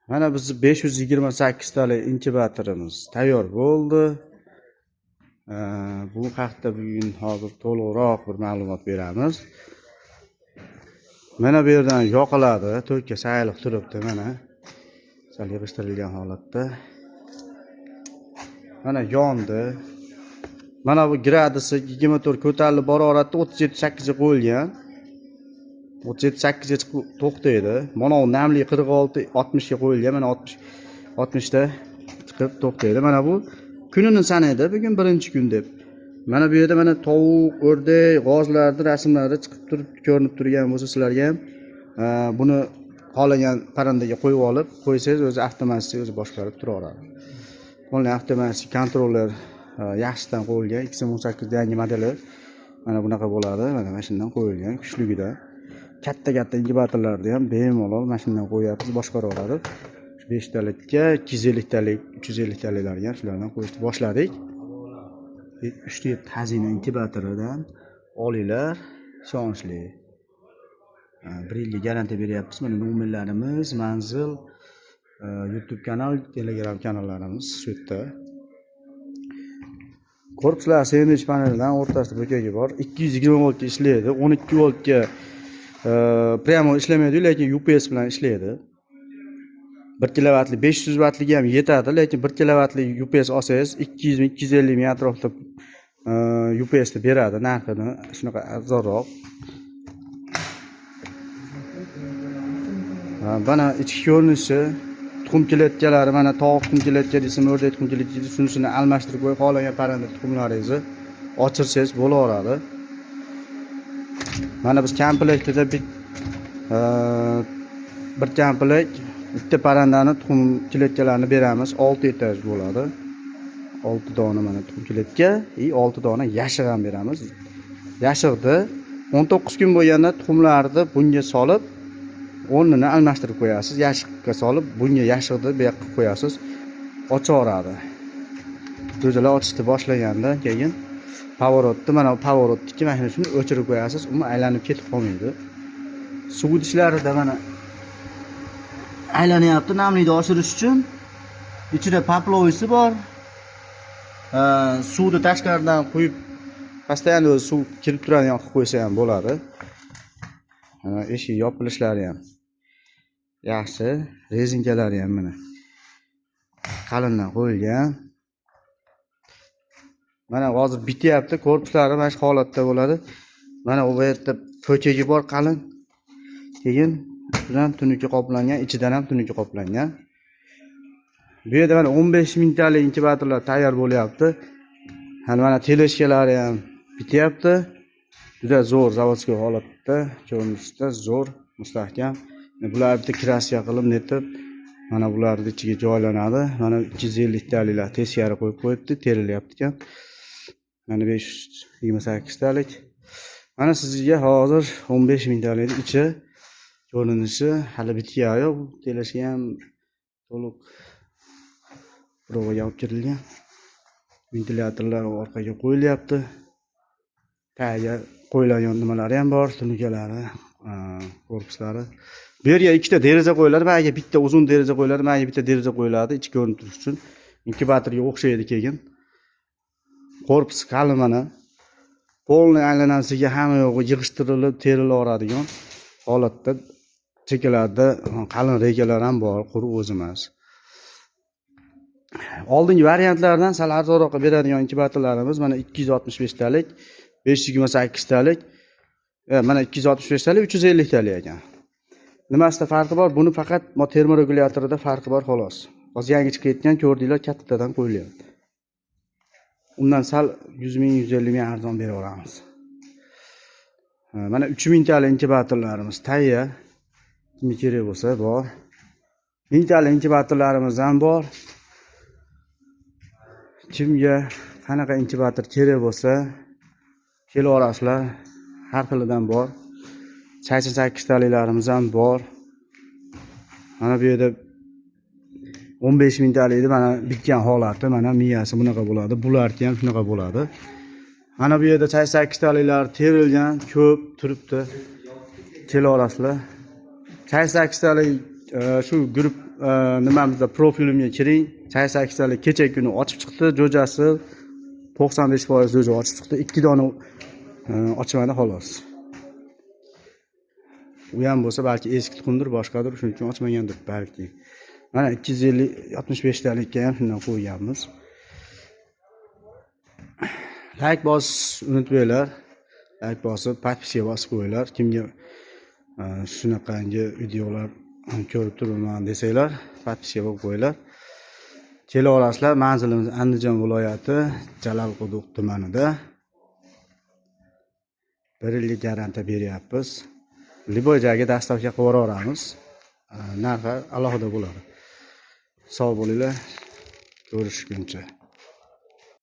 Mana bizni 528 talik inkubatorimiz tayyor bo'ldi. Bu haqda bugun hozir to'liqroq bir ma'lumot beramiz. Mana bu yerdan yoqiladi, to'kka sayilib turibdi mana. Sal yig'ishtirilgan holatda. Mana yondi. Mana bu gradusi 24 ko'tarilib boraveradi, 37.8 ga qo'yilgan. 37.8 ga chiqib to'xtaydi. Mana bu namlik 46 60 ga qo'yilgan. Mana 60 ta chiqib to'xtaydi. Mana bu kunini sanaydi. Bugun birinchi kun deb. Mana bu yerda mana tovuq, o'rdak, g'ozlarning rasmlari chiqib turib ko'rinib turgan bo'lsa sizlarga ham buni xohlagan parrandaga qo'yib olib qo'ysangiz o'zi avtomatik o'zi boshqarib turaveradi. Only avtomatik kontroller yaxshidan qo'yilgan XM18 yangi modeli mana bunaqa bo'ladi. Mana shundan qo'yilgan kuchligidan. Katta-katta inkubatorlarni ham bemalol mana shundan qo'yapmiz, boshqaraveradi. 5 talikka, 250 talik, 350 taliklarga ham shulardan qo'yishni boshladik. 3 xazina inkubatoridan olinglar, ishonchli. 1 yilga garantiya beryapmiz. Mana nomerlarimiz, manzil, YouTube kanal, Telegram kanallarimiz shu yerda. Korpuslar sendvich panelidan o'rtasida bo'kagi bor. 220 voltga ishlaydi, 12 voltga prямо ishlamaydi, lekin UPS bilan ishlaydi. 1 kilovatli 500 vatliga ham yetadi, lekin 1 kilovatli UPS olsangiz 200 ming, 250 ming atrofida UPS ni beradi, narxini shunaqa arzonroq. Mana ichki ko'rinishi, tuxum kletkalari, mana tovuq tuxum kletka deysizmi, o'rdak tuxum kletka deysiz, shunisini almashtirib qo'yib, xohlagan parranda tuxumlaringizni ochirsangiz bo'laveradi. Mana biz komplektida bir komplekt bitta parrandani tuxum kletkalarini beramiz. 6 etaj bo'ladi. 6 dona mana tuxum kletka va 6 dona yashiq ham beramiz. Yashiqni 19 kun bo'lganda tuxumlarni bunga solib o'rnini almashtirib qo'yasiz. Yashiqqa solib bunga yashiqni bu yoqqa qo'yasiz. Ochaveradi. Jo'jalar ochishni boshlaganda keyin pavorotni, mana bu pavorotniki mana shuni o'chirib qo'yasiz, umuman aylanib ketib qolmaydi. Suv idishlarida mana aylanyapti namlikni oshirish uchun. Ichida poplovisi bor. Suvni tashqaridan quyib, постоянно o'zi suv kirib turadigan qilib qo'ysa ham bo'ladi. Mana eshik yopilishlari ham yaxshi, rezinkalari ham mana qalindan qo'yilgan. Mana hozir bityapti, korpuslari mana shu holatda bo'ladi. Mana u yerda po'chagi bor qalin. Keyin ustidan tunuka qoplangan, ichidan ham tunuka qoplangan. Bu yerda mana 15 mingtalik inkubatorlar tayyor bo'lyapti. Hali mana teleshkalari ham bityapti. Juda zo'r zavodskiy holatda, ko'rinishda zo'r, mustahkam. Bular bitta kraska qilib netib, mana bularning ichiga joylanadi. Mana 250 taliklar teskari qo'yib qo'yibdi, terilyapti ekan. Mana 528 talik. Mana sizga hozir 15 mingtalikning ichi ko'rinishi hali bitgani yo'q. Teleshka ham to'liq probaga olib kirilgan. Ventilyatorlar orqaga qo'yilyapti. Tagiga qo'yiladigan nimalari ham bor, tunukalari, korpuslari. Bu yerga ikkita deraza qo'yiladi, mana bitta uzun deraza qo'yiladi, mana bitta deraza qo'yiladi, ichi ko'rinib turishi uchun. Inkubatorga o'xshaydi keyin. Korpus qalin mana. Polni aylanasiga hamma yo'g'i yig'ishtirilib terilaveradigan holatda chekkalarda qalin reykalar ham bor, quruq o'zi emas. Oldingi variantlardan sal arzonroqqa beradigan inkubatorlarimiz mana 265 talik, 528 talik, mana 265 talik, 350 talik ekan. Nimasida farqi bor? Buni faqat termoregulyatorida farqi bor xolos. Hozir yangi chiqayotgan ko'rdinglar, kattadan qo'yilyapti. Undan sal 100 ming, 150 ming arzon beraveramiz. Mana 3000 talik inkubatorlarimiz tayyor. Kimga kerak bo'lsa bor. 1000 talik inkubatorlarimiz ham bor. Kimga qanaqa inkubator kerak bo'lsa kelaverasizlar. Har xilidan bor. 88 taliklarimiz ham bor. Mana bu yerda 15 mingtalikni mana bitgan holati, mana miyasi bunaqa bo'ladi, bularki ham shunaqa bo'ladi. Mana bu yerda 88 taliklar terilgan, ko'p turibdi. Kelaverasizlar. 88 talik Shu guruh nimamizda profilimga kiring. 88 talik kecha kuni ochib chiqdi jo'jasi. 95% jo'ja ochib chiqdi. 2 dona ochmadi xolos. U ham bo'lsa balki eski tuxumdir, boshqadir, shuning uchun ochmagandir balki. Mana 250 65 talikka ham shundan qo'yganmiz. Like bosish unutmanglar. Like bosib, подписка bosib qo'yinglar. Kimga shunaqangi videolar ko'rib turibman desanglar, подписка bo'lib qo'yinglar. Kela olasizlar. Manzilimiz Andijon viloyati, Jalolquduq tumanida. 1 yillik garantiya beryapmiz. Любой joyga доставка qilib yuboramiz. Narxi alohida bo'ladi. Sog' bo'linglar. Ko'rishguncha.